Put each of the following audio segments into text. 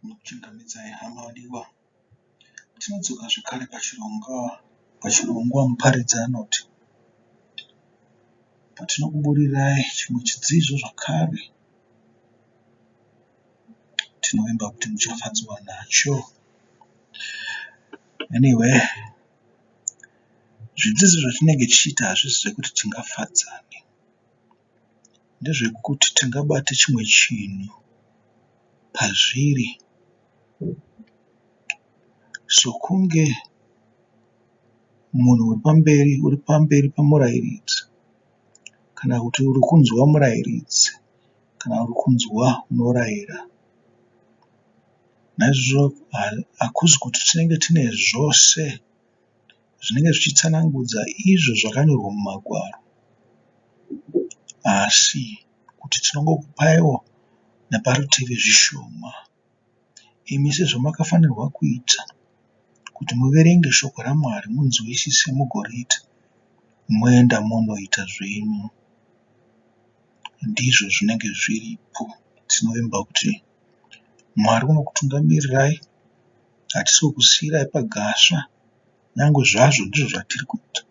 Tinokuchingamidzai hama vadiwa. Tinodzoka zvekare pachirongwa pachirongwa muparidzi anoti patinokuburirai chimwe chidzidzo zvakare. Tinovimba kuti muchafadzwa nacho. Anyway, zvidzidzo zvatinenge tichiita hazvisi zvekuti tingafadzane. Ndezvekuti tingabate chimwe chinhu pazviri sokunge munhu uri pamberi uri pamberi pemurairidzi kana kuti uri kunzwa murairidzi kana uri kunzwa unoraira. Naizvozvo hakuzi kuti tinenge tine zvose zvinenge zvichitsanangudza izvo zvakanyorwa mumagwaro asi kuti tinongokupaiwo neparutivi zvishoma imi sezvamakafanirwa kuita kuti muverenge shoko raMwari munzwisise mugoriita moenda monoita zvenyu. Ndizvo zvinenge zviripo. Tinovimba kuti Mwari unokutungamirirai hatisi kukusiyirai pagasva nyangwe zvazvo ndizvo zvatiri kuita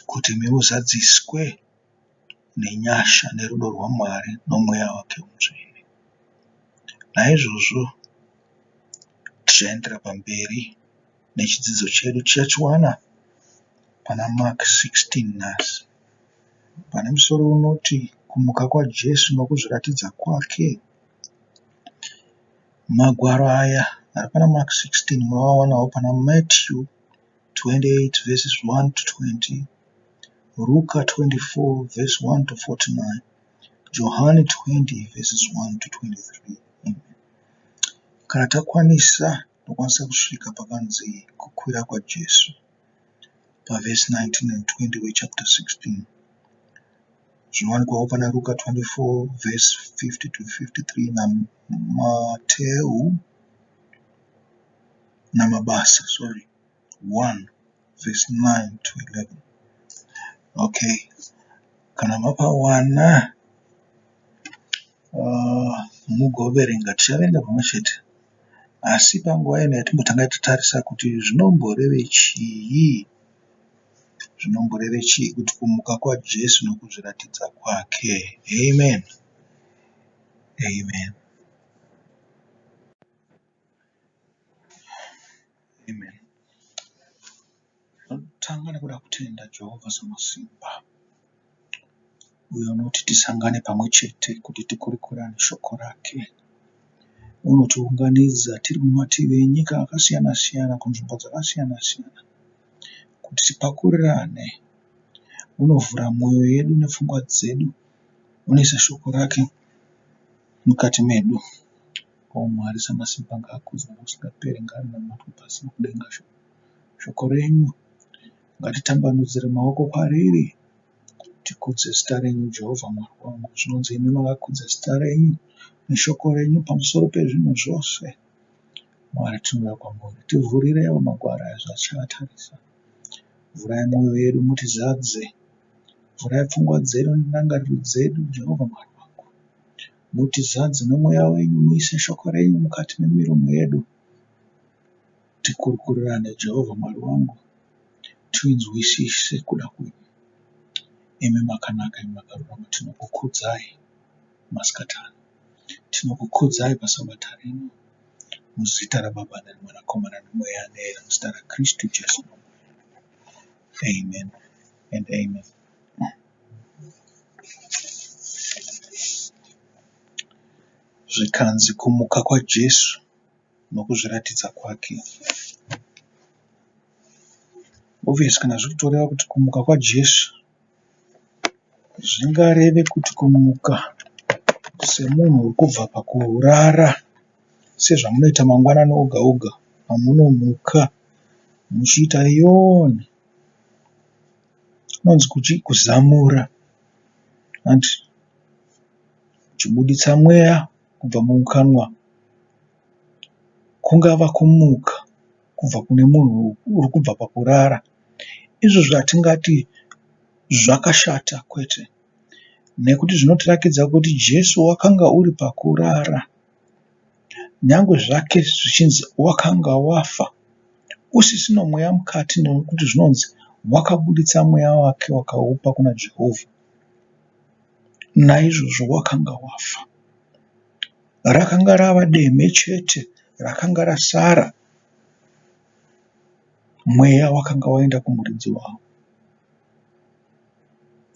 kuti imi muzadziswe nenyasha nerudo rwaMwari noMweya wake Mutsvene. Naizvozvo tichaendera pamberi nechidzidzo chedu tichachiwana pana Mark 16 nhasi pane musoro unoti kumuka kwaJesu nokuzviratidza kwake. Magwaro aya ari pana Mark 16 munoawanawo pana Matthew 28 verses 1 to 20, Ruka 24 verse 1 to 49, Johani 20 verses 1 to 23. Amen. Kana takwanisa tinokwanisa kusvika pakanzi kukwira kwaJesu pavhesi 19 and 20 wechapter 16. Zvinowanikwawo pana Ruka 24 verse 50 to 53 naMateu naMabasa sorry 1 verse 9 to 11. Okay, kana mapawana mugoverenga tichaverenga pamwe chete asi panguva ino yatimbotanga tatarisa kuti zvinomboreve chii zvinomboreve chii kuti kumuka kwaJesu nokuzviratidza kwake. Amen. Amen. Amen. Tinotanga nekuda kutenda Jehovha Samasimba uyo unoti tisangane pamwe chete kuti tikurukurane shoko rake. Unotiunganidza tiri mumativi enyika akasiyana siyana kunzvimbo dzakasiyana siyana kuti tipakurirane. Unovhura mwoyo yedu nepfungwa dzedu. Unoisa shoko rake mukati medu. O Mwari Samasimba ngaakudzwe nokusingaperi ngarinamatwe pasi nokudenga shoko renyu ngatitambanudzire maoko kwariri tikudze zita renyu Jehovha Mwari wangu. Zvinonzi imi makakudza zita renyu neshoko renyu pamusoro pezvinhu zvose. Mwari tinouya kwamuri, tivhurireiwo magwaro aya zvatichatarisa. Vhurai mwoyo yedu mutizadze. Vhurai pfungwa dzedu nendangariro dzedu Jehovha Mwari wangu. Mutizadze nomweya wenyu muise shoko renyu mukati memiromo yedu. Tikurukurirane Jehovha Mwari wangu. Tinzwisise kuda kwenyu. Imi makanaka, imi makarurama, tinokukudzai masikati ano. Tinokukudzai pasabata rino muzita raBaba nereMwanakomana noMweya Anoera muzita raKristu Jesu. Amen and amen. Zvikanzi kumuka kwaJesu nokuzviratidza kwake. Obvious kana zviri kutoreva kuti kumuka kwaJesu zvingareve kuti kumuka semunhu uri kubva pakurara sezvamunoita mangwanani oga oga pamunomuka muchiita yawn kunonzi kuchii kuzamura hanti uchibuditsa mweya kubva mumukanwa kungava kumuka kubva kune munhu uri kubva pakurara. Izvo zvatingati zvakashata kwete nekuti zvinotirakidza kuti Jesu wakanga uri pakurara. Nyangwe zvake zvichinzi wakanga wafa usisina mweya mukati nekuti zvinonzi wakabuditsa mweya wake wakaupa kuna Jehovha. Naizvozvo wakanga wafa. Rakanga rava demhe chete rakanga rasara. Mweya wakanga waenda kumuridzi wawo.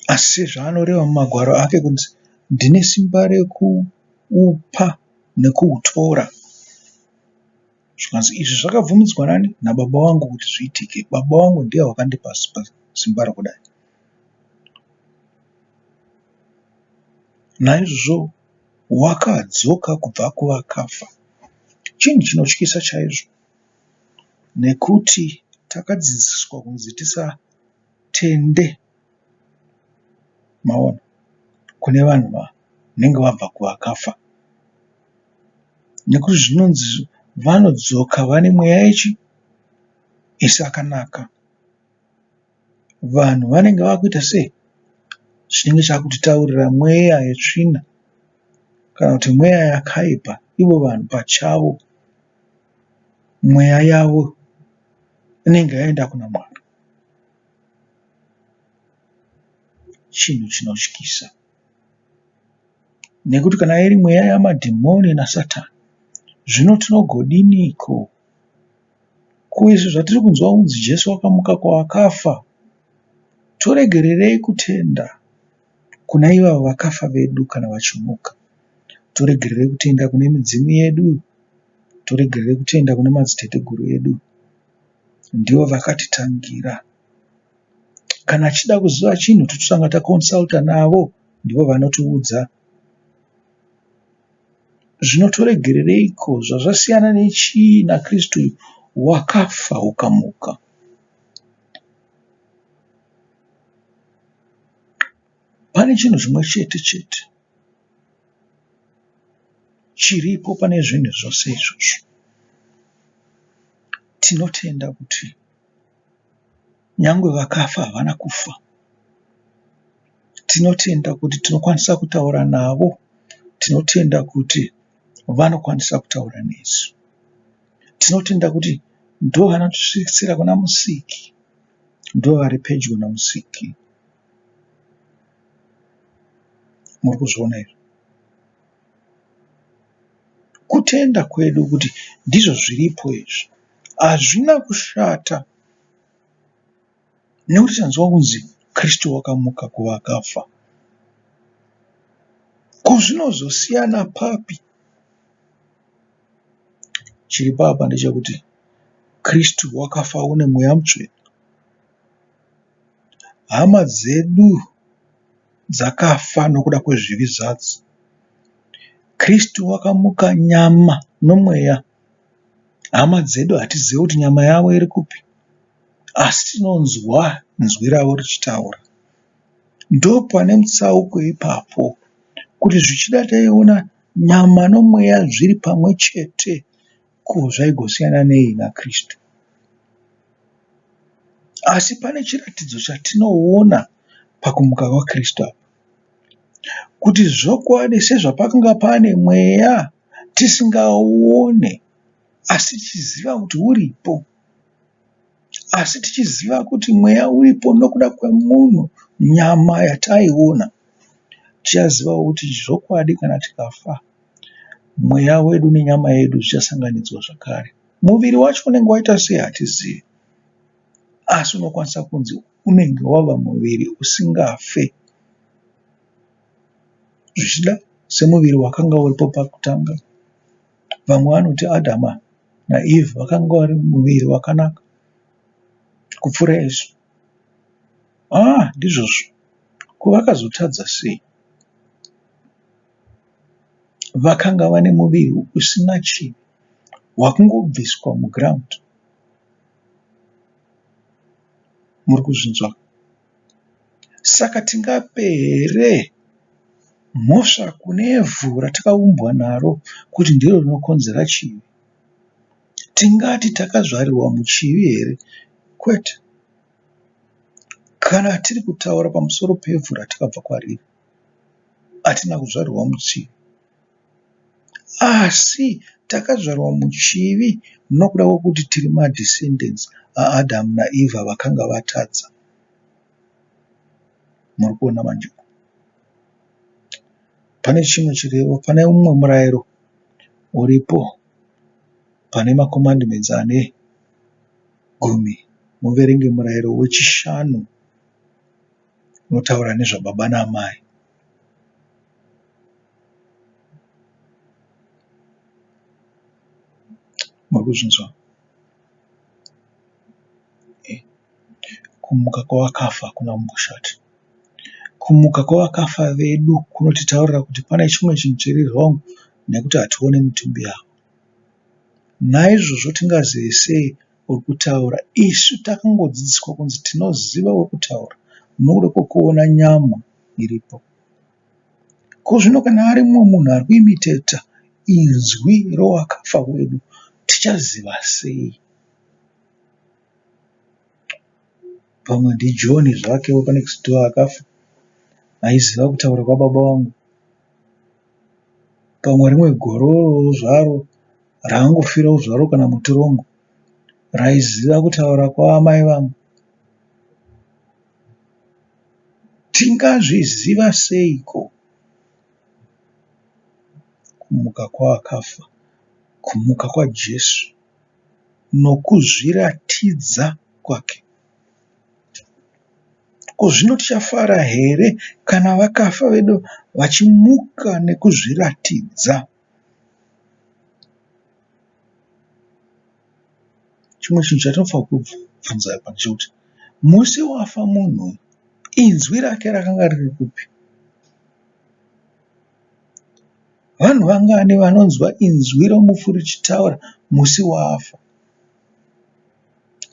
Asi sezvaanoreva mumagwaro ake kunzi ndine simba rekuupa nekuutora. Zvikanzi izvi zvakabvumidzwa nani? Nababa vangu kuti zviitike. Baba vangu ndiye wakandipa simba rokudai. Naizvozvo wakadzoka kubva kuvakafa. Chinhu chinotyisa chaizvo nekuti takadzidziswa kunzi tisatende maona kune vanhu vanenge vabva kuvakafa nekuti zvinonzi vanodzoka vane mweya yechi isakanaka. Vanhu vanenge vakuita sei? Chinenge chakutitaurira mweya yetsvina kana kuti mweya yakaipa ivo vanhu pachavo mweya yavo inenge yaenda kuna Mwari. Chinhu chinotyisa nekuti kana iri mweya yamadhimoni nasatani zvino tinogodiniko? Ko izvi zvatiri kunzwa kunzi Jesu wakamuka kuvakafa toregererei kutenda kuna ivava vakafa vedu kana vachimuka? Toregererei kutenda kune midzimu yedu? Toregererei kutenda kune madziteteguru edu? Ndivo vakatitangira. Kana tichida kuziva chinhu tototanga takonsulta navo ndivo vanotiudza. Zvino toregerereiko zvazvasiyana nechii naKristu wakafa ukamuka? Pane chinhu chimwe chete chete chiripo pane zvinhu zvose izvozvo. Tinotenda kuti nyangwe vakafa havana kufa. Tinotenda kuti tinokwanisa kutaura navo. Tinotenda kuti vanokwanisa kutaura nesu. Tinotenda kuti ndovanotisvitsira kuna Musiki. Ndovari pedyo naMusiki. Muri kuzviona izvi? Kutenda kwedu kuti ndizvo zviripo izvi hazvina kushata nekuti tanzwa kunzi Kristu wakamuka kuvakafa. Ko zvinozosiyana papi? Chiripo apa ndechekuti Kristu wakafa une mweya mutsvene. Hama dzedu dzakafa nokuda kwezvivi zvadzo. Kristu wakamuka nyama nomweya. Hama dzedu hatizivi kuti nyama yavo iri kupi asi tinonzwa inzwi ravo richitaura. Ndopane mutsauko ipapo kuti zvichida taiona nyama nomweya zviri pamwe chete ko zvaigosiyana nei naKristu? Asi pane chiratidzo chatinoona pakumuka kwaKristu apa kuti zvokwadi sezvapakanga pane mweya tisingauone asi tichiziva kuti uripo. Asi tichiziva kuti mweya uripo nokuda kwemunhu nyama yataiona. Tichazivawo kuti zvokwadi kana tikafa mweya wedu nenyama yedu zvichasanganidzwa zvakare. Muviri wacho unenge waita sei hatizivi asi unokwanisa kunzi unenge wava muviri usingafe zvichida semuviri wakanga uripo pakutanga. Vamwe vanoti Adama naEvha vakanga vari muviri wakanaka kupfuura isu. Ah ndizvozvo. Ko vakazotadza sei? Vakanga vane muviri usina chivi wakungobviswa mugiraundi. Muri kuzvinzwa? Saka tingape here mhosva kune vhu ratakaumbwa naro kuti ndiro rinokonzera chivi? Tingati takazvarirwa muchivi here? Kwete. Kana tiri kutaura pamusoro pevhu ratakabva kwariri, hatina kuzvarirwa muchivi. Asi Takazvarwa muchivi nokuda kwokuti tiri madescendants aAdhamu naEvha vakanga vatadza. Muri kuona manje? Pane chimwe chirevo, pane mumwe murayiro uripo pane macommandments ane gumi. Muverenge murayiro wechishanu unotaura nezvababa naamai. Muri kuzvinzwa? Kumuka kwavakafa hakuna kumboshata. Kumuka kwavakafa vedu kunotitaurira kuti pane chimwe chinhu chiri wrong nekuti hatione mitumbi yavo. Naizvozvo tingazive sei uri kutaura isu takangodzidziswa kunzi tinoziva uri kutaura nokuda kwekuona nyama iripo. Ko zvino kana ari mumwe munhu ari kuimiteta inzwi rowakafa wedu tichaziva sei? Pamwe ndiJohn zvake wepanext door akafa aiziva kutaura kwababa vangu. Pamwe rimwe gororo zvaro rakangofirawo zvaro kana mutirongo raiziva kutaura kwaamai vangu. Tingazviziva seiko kumuka kwavakafa, kumuka kwaJesu nokuzviratidza kwake? Ko zvino tichafara here kana vakafa vedu vachimuka nekuzviratidza? Chimwe chinhu chatinofanira kubvunza apa ndechekuti musi wafa munhu inzwi rake rakanga riri kupi? Vanhu vangani vanonzwa inzwi romufi richitaura musi waafa?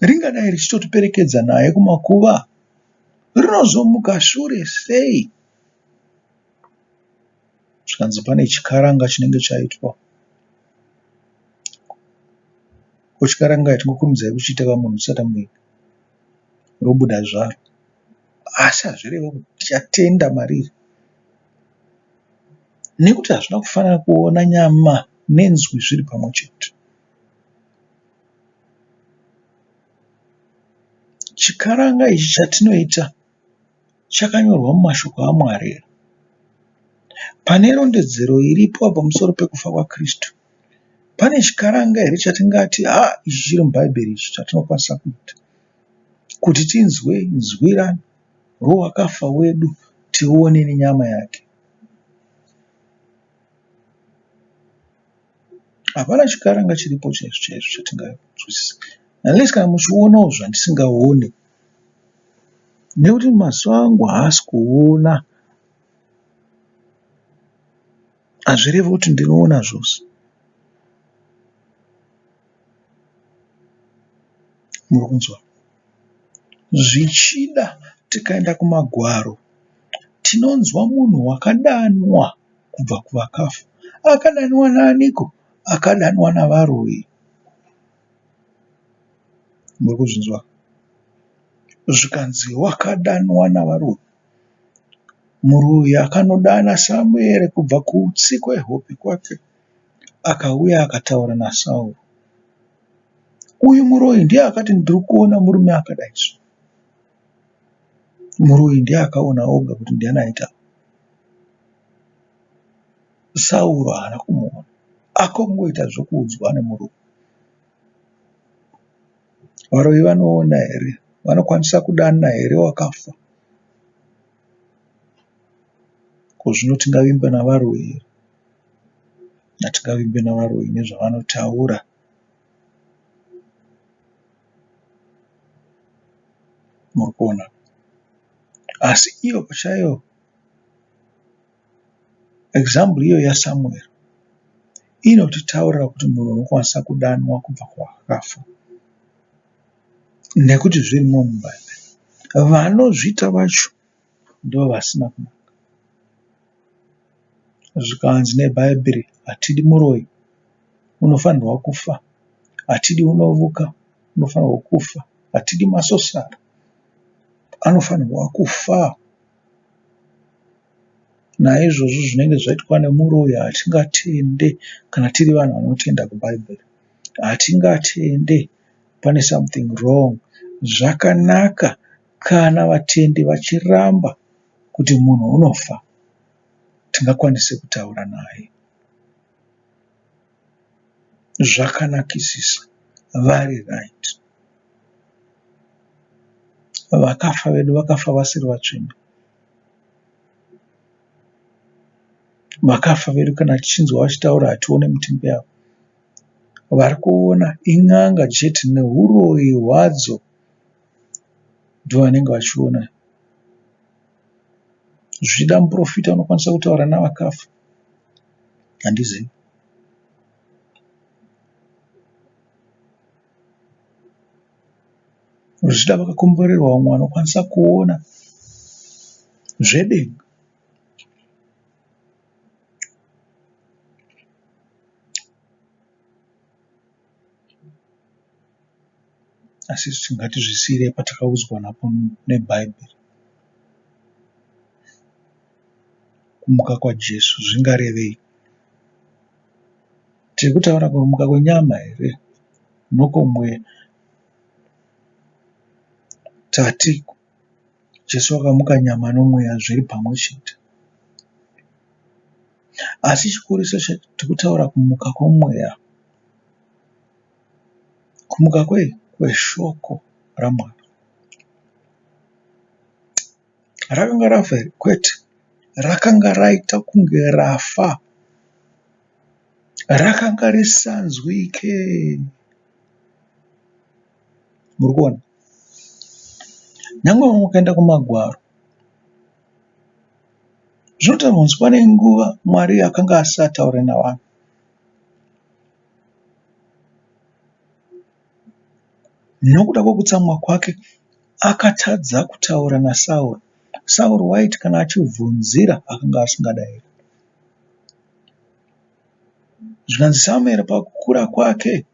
Ringadai richitotiperekedza naye kumakuva. Rinozomuka shure sei? Zvikanzi pane chikaranga chinenge chaitwa. Ko chikaranga hatingokurumidzai kuchiita ka munhu tisati tamuviga. Robuda zvaro. Asi hazvirevi kuti tichatenda mariri. Nekuti hazvina kufanana kuona nyama nenzwi zviri pamwe chete. Chikaranga ichi chatinoita chakanyorwa mumashoko aMwari here? Pane rondedzero iripo pamusoro pekufa kwaKristu, pane chikaranga here chatingati ha ichi chiri muBhaibheri ichi chatinokwanisa kuita kuti tinzwe inzwi rowakafa wedu tione nenyama yake? Hapana chikaranga chiripo chaizvo chaizvo chatinganzwisisa unless kana muchionawo zvandisingaone nekuti maziso angu haasi kuona hazvirevi kuti ndinoona zvose. Muri kunzwa? Zvichida tikaenda kumagwaro tinonzwa munhu wakadanwa kubva kuvakafa. Akadanwa naaniko? Akadanwa navaroyi. Muri kuzvinzwa? Zvikanzi wakadanwa navaroyi. Muroyi akanodana Samueri kubva kutsi kwehope kwake akauya akataura naSauro. Uyu muroyi ndiye akati ndiri kuona murume akadai so. Muroyi ndiye akaona oga kuti ndiani aita. Sauro haana kumuona. Akangoita zvekuudzwa nemuroyi. Varoyi vanoona here? Vanokwanisa kudana here wakafa? Ko zvino tingavimba navaroyi here? Hatingavimbe navaroyi nezvavanotaura. Muri kuona? Asi iyo pachayo example iyo yaSamuel inotitaurira kuti munhu unokwanisa kudanwa kubva kuvakafa nekuti zvirimo muBhaibheri. Vanozviita vacho ndovasina kunaka. Zvikanzi neBhaibheri hatidi muroyi unofanirwa kufa, hatidi unovuka unofanirwa kufa, hatidi masosara anofanirwa kufa. Naizvozvo zvinenge zvaitwa nemuroyi hatingatende kana tiri vanhu vanotenda kuBhaibheri. Hatingatende pane something wrong. Zvakanaka kana vatendi vachiramba kuti munhu unofa, tingakwanise kutaura naye zvakanakisisa vari right. Vakafa vedu vakafa vasiri vatsvene. Vakafa vedu kana tichinzwa vachitaura hatione mitumbi yavo. Vari kuona in'anga chete nehuroyi hwadzo ndovanenge vachiona. Zvichida muprofita unokwanisa kutaura navakafa. Handizivi. Zvichida vakakomborerwa vamwe vanokwanisa kuona zvedenga. Asi isu ngatizvisiire patakaudzwa napo neBhaibheri. Kumuka kwaJesu zvingarevei? Tiri kutaura kumuka kwenyama here nokwomweya? Tati Jesu wakamuka nyama nomweya zviri pamwe chete. Asi chikurusa tiri kutaura kumuka kwomweya. Kumuka kwei? Kweshoko raMwari. Rakanga rafa here? Kwete. Rakanga raita kunge rafa. Rakanga risanzwike. Muri kuona? Nyangwe mukaenda kumagwaro zvinotaurwa kunzi pane nguva Mwari akanga asisataure navanhu. Nokuda kwokutsamwa kwake akatadza kutaura naSauro. Sauro waiti kana achibvunzira akanga asingadairi. Zvikanzi Samueri pakukura kwake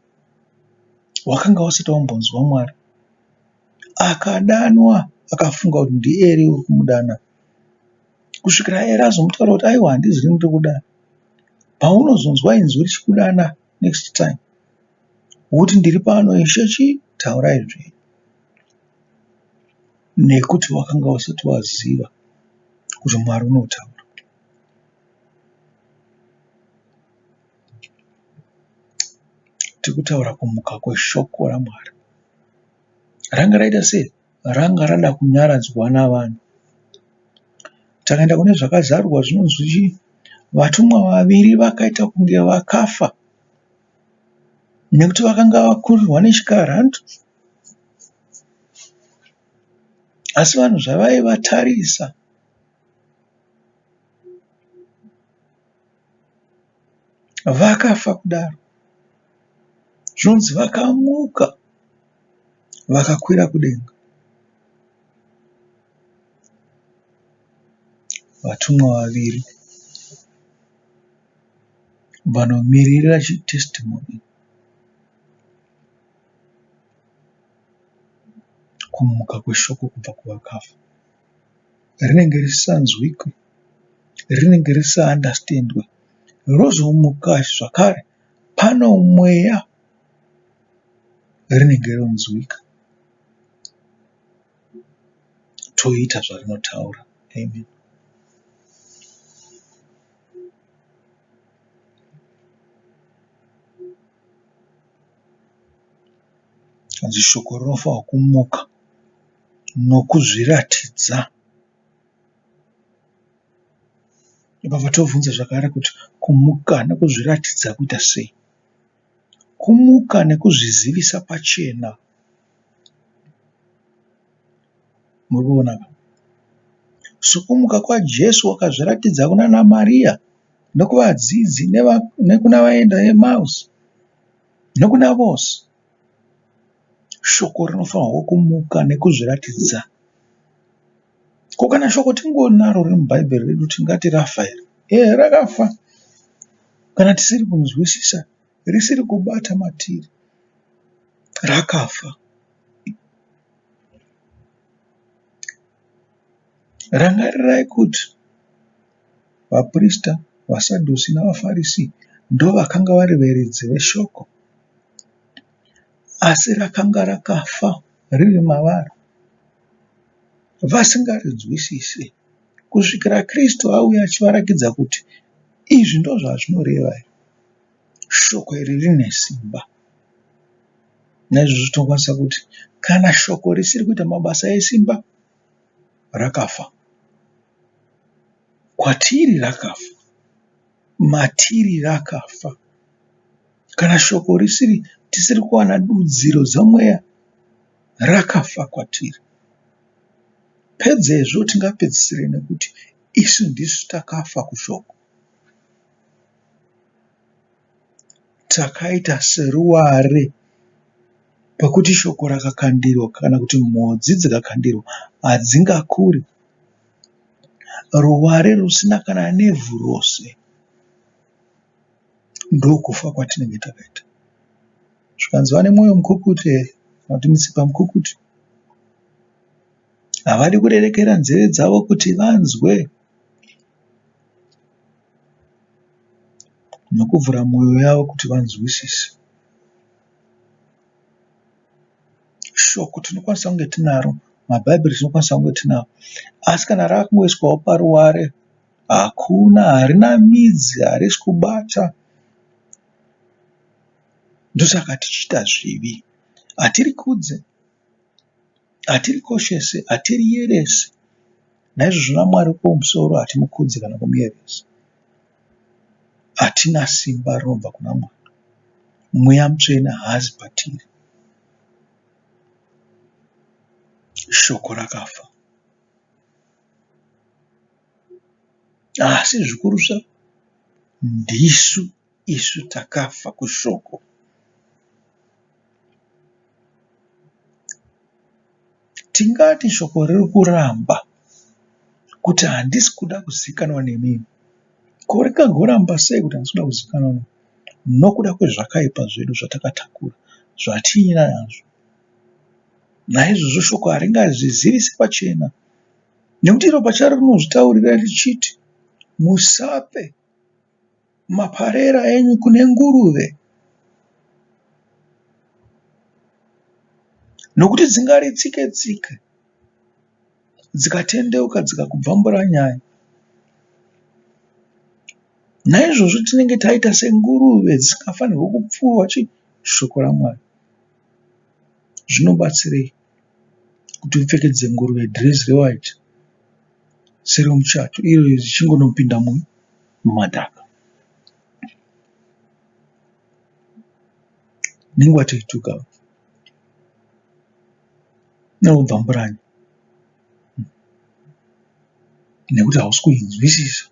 wakanga usati wambonzwa Mwari. Akadanwa akafunga kuti ndiEri uri kumudana. Kusvikira Eri azomutaurira kuti aiwa handizi ini ndiri kudana. Paunozonzwa inzwi richikudana next time woti ndiri pano ishe chii taurai zvenyu. Nekuti wakanga usati waziva kuti Mwari unotaura. Tiri kutaura kumuka kweshoko raMwari. Ranga raita sei? Ranga rada kunyaradzwa navanhu. Takaenda kune zvakazarurwa zvinonzi chii? Vatumwa vaviri vakaita kunge vakafa nekuti vakanga vakurirwa nechikara hanti? Asi vanhu zvavaivatarisa Vakafa kudaro zvinonzi vakamuka vakakwira kudenga. Vatumwa vaviri vanomirira chitesitimoni kumuka kweshoko kubva kuvakafa. Rinenge risisanzwikwe, rinenge risisaandasitendwe. Rozomuka zvakare pano mweya rinenge ronzwika. Toita zvarinotaura. Amen. Hanzi shoko rinofanirwa kumuka nokuzviratidza. Ndobva tobvunza zvakare kuti kumuka nekuzviratidza kuita sei? Kumuka nekuzvizivisa pachena. Muri kuona ka? Sokumuka kwaJesu wakazviratidza kunana Maria nekuvadzidzi nekuna vaenda Emausi nekuna vose. Shoko rinofanirwa kumuka nekuzviratidza. Ko kana shoko tingonaro riri muBhaibheri redu tingati rafa here? Ehe rakafa. Kana tisiri kunzwisisa, risiri kubata matiri, rakafa. Rangarirai kuti. Vaprista, vaSadhusi navaFarisi ndovakanga vari veridzi veshoko. Asi rakanga rakafa riri mavari, vasingarinzwisisi kusvikira Kristu auya achivarakidza kuti izvi ndozvazvinoreva. Shoko iri rine simba. Naizvozvo tinokwanisa kuti kana shoko risiri kuita mabasa esimba, rakafa. Kwatiri rakafa. Matiri rakafa. Kana shoko risiri tisiri kuwana dudziro dzomweya, rakafa kwatiri. Pedzezvo tingapedzisire nekuti isu ndisu takafa kushoko. Takaita seruware pekuti shoko rakakandirwa kana kuti mhodzi dzikakandirwa hadzingakuri. Ruware rusina kana nevhu rose. Ndokufa kwatinenge takaita. Zvikanzi vane mwoyo mukukutu here kana kuti mitsipa mukukutu? Havadi kurerekera nzeve dzavo kuti vanzwe nokuvhura mwoyo yavo kuti vanzwisise. Shoko tinokwanisa kunge tinaro, maBhaibheri tinokwanisa kunge tinawo, asi kana rakungoiswawo paruware hakuna, harina midzi, harisi kubata. Ndosaka tichiita zvivi. Hatirikudze, hatirikoshese, hatiriyerese. Naizvozvo naMwari kumusoro hatimukudzi kana kumuyeresa. Hatina simba rinobva kuna Mwari. Mweya Mutsvene haazi patiri. Shoko rakafa. Asi zvikurusa ndisu isu takafa kushoko. Tingati shoko riri kuramba kuti handisi kuda kuzikanwa nemi. Ko ringagoramba sei kuti handisi kuda kuzikanwa nemi? Nokuda kwezvakaipa zvedu zvatakatakura, zvatiinazvo. Naizvozvo shoko haringazvizivisi pachena nekuti iro pacharo rinozvitaurira richiti musape maparera enyu kune nguruve nokuti dzingaritsike tsike dzikatendeuka dzikakubvambura nyaya. Naizvozvo tinenge taita senguruve dzisingafanirwi kupfuwa chii? Shoko raMwari. Zvinobatsirei kuti upfekedze nguruve dhirezi rewaiti seremuchato iyo ichingonopinda mumadhaka? Nenguva toituka neubvamburani nekuti hausi kuinzwisisa.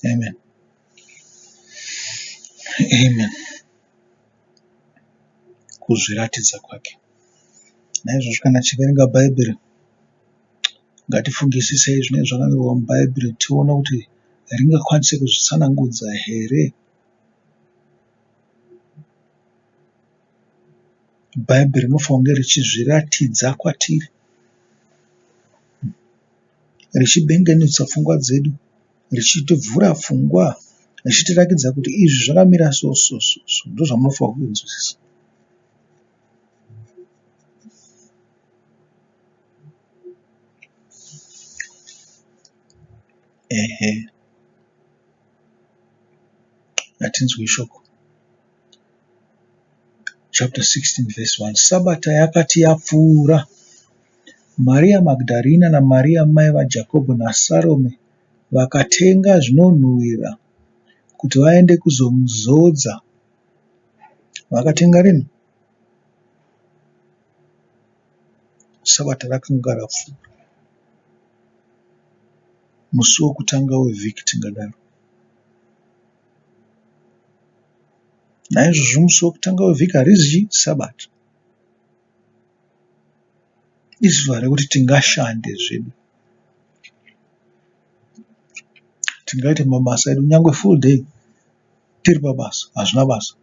Amen. Amen. Kuzviratidza kwake. Naizvozvo kana tichiverenga Bhaibheri, ngatifungisisei zvinenge zvakanyorwa muBhaibheri tione kuti ringakwanise kuzvitsanangudza here. Bhaibheri rinofanira kunge richizviratidza kwatiri, richibengenudza pfungwa dzedu, richitivhura pfungwa, richitiratidza kuti izvi zvakamira so so so so ndozvamunofanira kunzwisisa. Ehe, hatinzwi shoko. Chapter 16 verse 1 Sabata yakati yapfuura, Maria Magdarina naMaria mai vaJakobho naSarome vakatenga zvinonhuhwira kuti vaende kuzomuzodza. Vakatenga rini? Sabata rakanga rapfuura. Musi wokutanga wevhiki tingadaro. Naizvozvo musi wekutanga wevhiki harizi chii? Sabata. Izuva rekuti tingashande zvedu. Tingaite mabasa edu nyangwe full day tiri pabasa hazvina basa.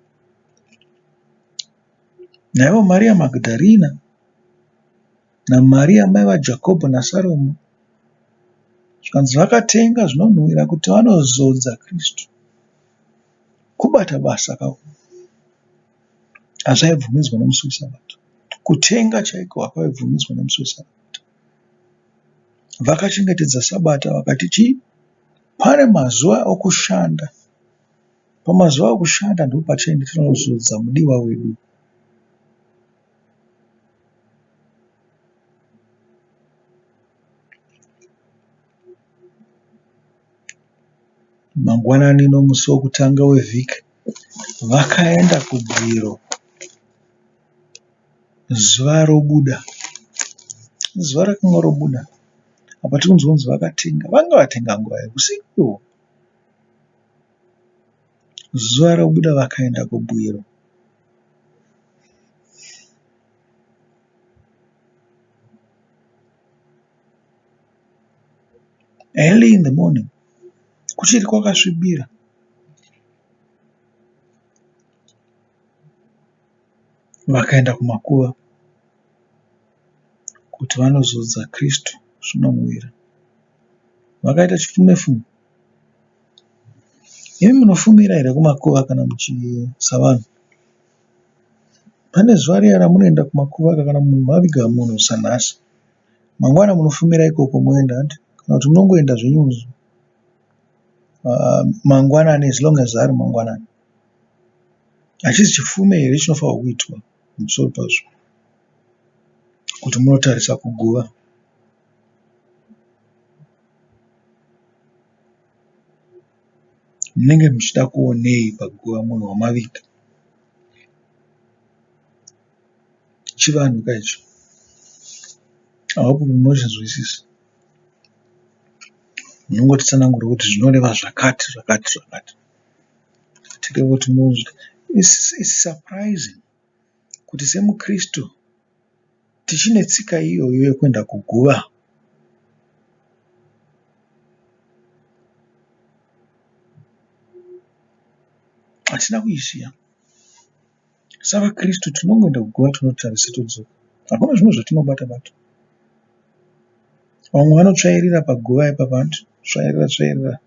Naivo Maria Magdharina naMaria mai vaJakobho naSaromi. Zvikanzi vakatenga zvinonhuhwira kuti vanozodza Kristu. Kubata basa kako. Hazvaibvumidzwa nemusi weSabata. Kutenga chaiko hakwaibvumidzwa nemusi weSabata. Vakachengetedza Sabata vakati chii? Pane mazuva okushanda. Pamazuva okushanda ndipo patichaenda tinozodza mudiwa wedu. Mangwanani nomusi wokutanga wevhiki vakaenda kubwiro zuva robuda. Zuva rakanga robuda apa tirikunzwa kunzi vakatenga. Vanga vatenga nguvai? Husiku. Zuva robuda vakaenda kubwiro. Early in the morning kuchiri kwakasvibira. Vakaenda kumakuva kuti vanozodza Kristu zvinonhuwira. Vakaita chifume-fume. Imi munofumira here kumakuva kana savanhu? Pane zuva riya ramunoenda kumakuva kana maviga munhu sanhasi. Mangwana munofumira ikoko moenda hanti? Kana kuti munongoenda zvenyu mangwanani as long as ari mangwanani. Hachisi chifume here chinofanirwa kuitwa pamusoro pazvo kuti munotarisa kuguva. Munenge muchida kuonei paguva munhu wamaviga? Chivanhu ka icho. I hope munozvinzwisisa. Munongotitsanangurira kuti zvinoreva zvakati zvakati zvakati. Tireve kuti It's surprising kuti semuKristu tichine tsika iyoyo yekuenda kuguva. Hatina kuisiya. SavaKristu tinongoenda kuguva tinotarisa todzoka. Hakuna zvimwe zvatinobata bata. Vamwe vanotsvairira paguva ipapa hanti tsvairira tsvairira.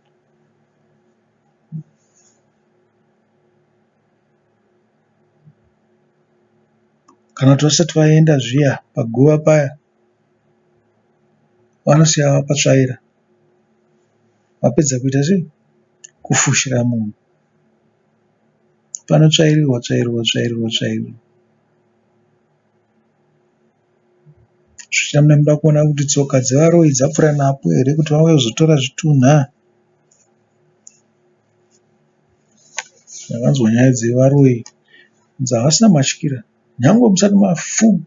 Kana kuti vasati vaenda zviya paguva paya vanosiya vapatsvaira. Vapedza kuita sei? Kufushira munhu. Panotsvairirwa tsvairirwa tsvairirwa tsvairirwa. Zvichida mune muda kuona kuti tsoka dzevaroyi dzapfuura napo here kuti vauye kuzotora zvitunha. Ndakanzwa nyaya dzevaroyi kunzi havasina matyira nyangwe musati mafu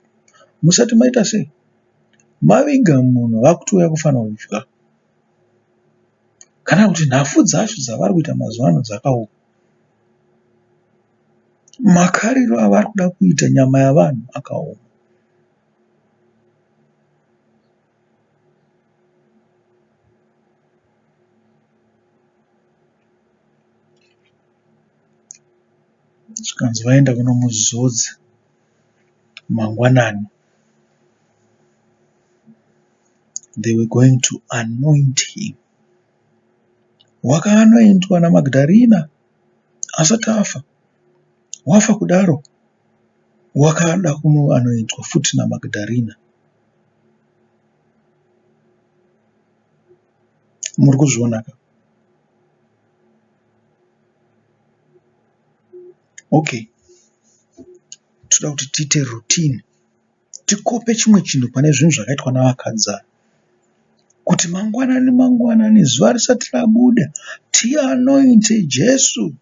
musati maita sei maviga munhu vakutouya kufanodya. Kana kuti nhafu dzacho dzavari kuita mazuva ano dzakaoma. Makariro avari kuda kuita nyama yavanhu akaoma. Zvikanzi vaenda kunomuzodza mangwanani. They were going to anoint him. Wakaanointwa naMagdarina asati afa. Wafa kudaro wakada kunoanointwa futi naMagdarina. Muri kuzviona ka? Okay. Toda kuti tiite routine. Tikope chimwe chinhu pane zvinhu zvakaitwa navakadzi ava. Kuti mangwanani mangwanani zuva risati rabuda tianointe Jesu.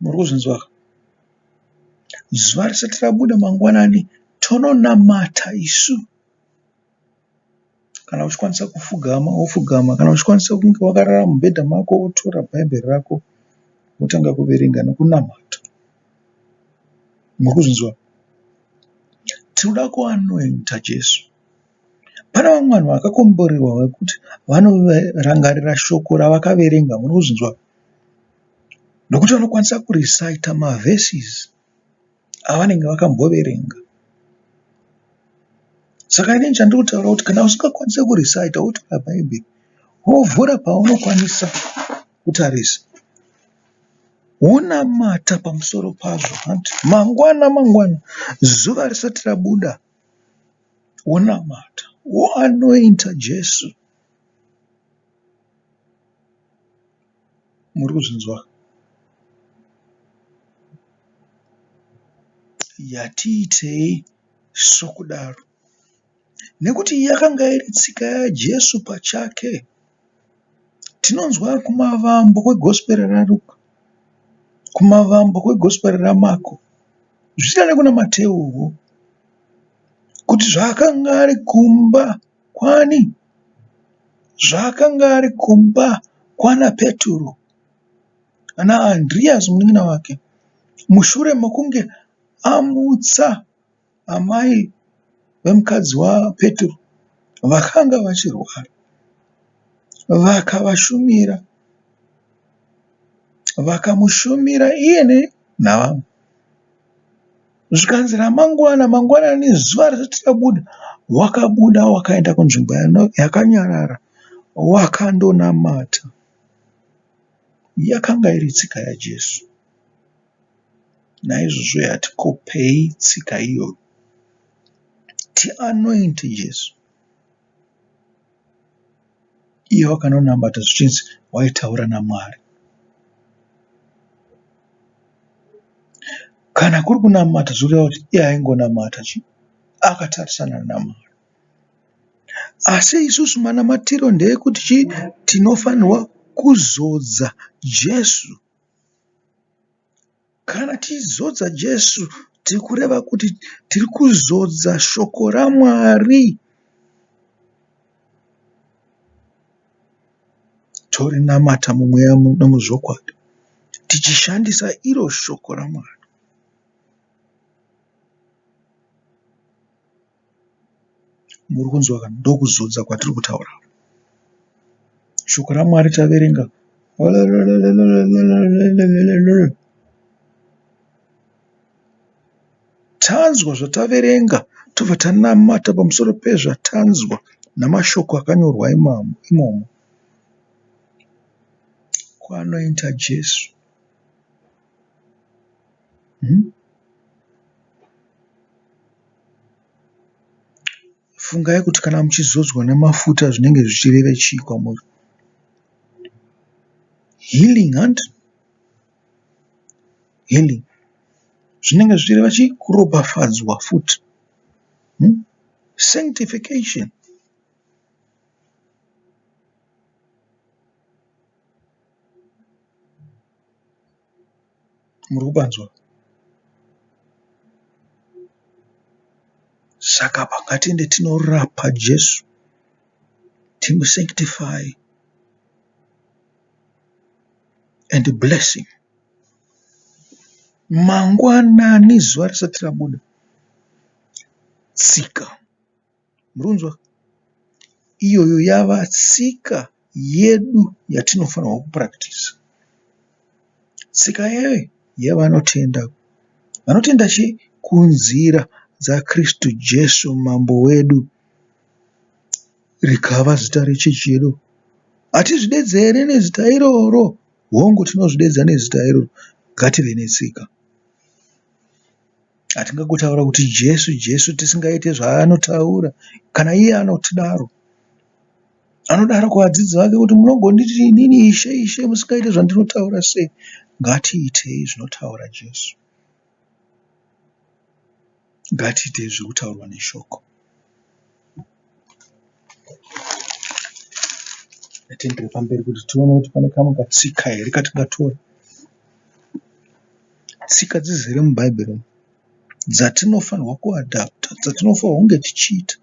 Muri kuzvinzwa ka? Zuva risati rabuda mangwanani tononamata isu. Kana uchikwanisa kufugama wofugama, kana uchikwanisa kunge wakarara mubhedha mako wotora bhaibheri rako wotanga kuverenga nekunamata. Muri kuzvinzwa? Tinoda kuanointa Jesu. Pane vamwe vanhu vakakomborerwa vekuti vanorangarira shoko ravakaverenga. Muri kuzvinzwa? Nokuti vanokwanisa kurisaita maverses avanenge vakamboverenga. Saka inini chandiri kutaura kuti kana usingakwanise kureciter wotora Bhaibheri wovhura paunokwanisa kutarisa wonamata pamusoro pazvo hanti mangwana mangwana zuva risati rabuda wonamata woanointa Jesu. Muri kuzvinzwa? Yatiitei sokudaro. Nekuti yakanga iri tsika yaJesu pachake. Tinonzwa kumavambo kweGosperi raRuka, kumavambo kweGosperi raMako, zvichida nekuna Mateuwo, kuti zvaakanga ari kumba kwani? Zvaakanga ari kumba kwana Peturo naAndriyasi munin'ina wake, mushure mokunge amutsa amai vemukadzi waPeturo vakanga vachirwara, vakavashumira, vakamushumira iye navamwe. Zvikanzi ramangwana mangwanani zuva risati rabuda, wakabuda wakaenda kunzvimbo yakanyarara wakandonamata. Yakanga iri tsika yaJesu. Naizvozvo hatikopei tsika iyoyo. Tianointe Jesu. Iye wakanonamata zvichinzi waitaura naMwari. Kana kuri kunamata zvinoreva kuti iye aingonamata chi akatarisana naMwari. Asi isusu manamatiro ndeekuti chii tinofanirwa kuzodza Jesu. Kana tichizodza Jesu tiri kureva kuti tiri kuzodza shoko raMwari. Torinamata mumweya nemuzvokwadi tichishandisa iro shoko raMwari. Muri kunzwa ka? Ndokuzodza kwatiri kutaura. Shoko raMwari taverenga. Tanzwa zvataverenga tobva tanamata pamusoro pezvatanzwa namashoko akanyorwa imomo. Kwanoita Jesu. Hmm? Fungai kuti kana muchizodzwa nemafuta zvinenge zvichireva chii kwamuri. Healing hanti? Healing. Zvinenge zvichireva chii? Kuropafadzwa futi. Hmm? Sanctification. Muri kupanzwa? Saka apa ngatiende tinorapa Jesu timusanctify and bless him. Mangwanani zuva risati rabuda tsika. Murikunzwa? Iyoyo yava tsika yedu yatinofanirwa kupurakitiza. Tsika iyoyo yevanotenda. Vanotenda chii? Kunzira dzaKristu Jesu Mambo wedu. Rikava zita rechechi yedu. Hatizvidedze here nezita iroro? Hongu tinozvidedza nezita iroro. Ngative netsika. Hatingangotaura kuti Jesu Jesu tisingaite zvaanotaura kana iye anotidaro. Anodaro kuvadzidzi vake kuti munogonditi inini Ishe Ishe musingaite zvandinotaura sei? Ngatiitei zvinotaura Jesu. Ngatiitei zviri kutaurwa neshoko. Ngatiendere pamberi kuti tione kuti pane kamwe katsika here katingatora. Tsika dzizere muBhaibheri umu dzatinofanirwa kuadhapta, dzatinofanirwa kunge tichiita.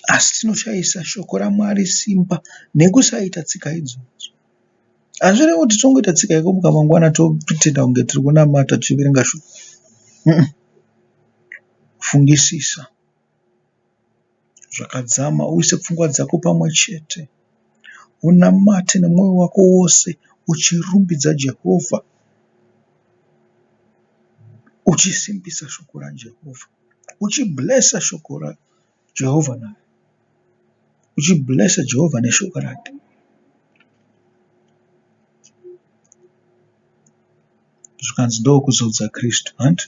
Asi tinoshaisa shoko raMwari simba nekusaita tsika idzodzo. Hazvirevi kuti tongoita tsika yekumuka mangwana topretenda kunge tiri kunamata tichiverenga shoko. Fungisisa zvakadzama uise pfungwa dzako pamwe chete. Unamate nemwoyo wako wose uchirumbidza Jehovha. Uchisimbisa shoko raJehovha. Uchiblessa shoko raJehovha nayo. Uchiblessa Jehovha neshoko rake. Zvikanzi ndokuzodza Kristu. Hanti?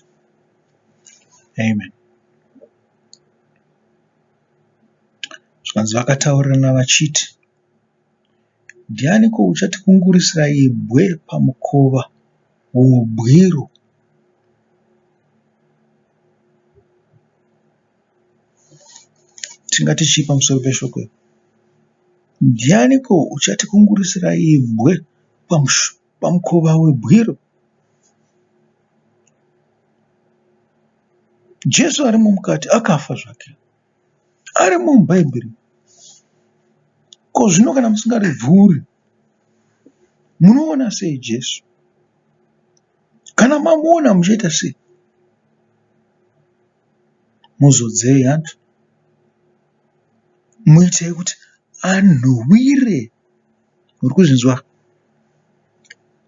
Amen. Zvikanzi vakataurirana vachiti, Ndianiko uchatikungurutsira ibwe pamukova wobwiro? Tingati chii pamusoro peshoko iri? Ndianiko uchatikungurutsira ibwe pamukova webwiro? Jesu arimo mukati akafa zvake. Arimo muBhaibheri. Ko zvino kana musingarivhuri munoona sei Jesu? Kana mamuona muchaita sei? Muzodzei hanti? Muitei kuti anhuwire. Muri kuzvinzwa?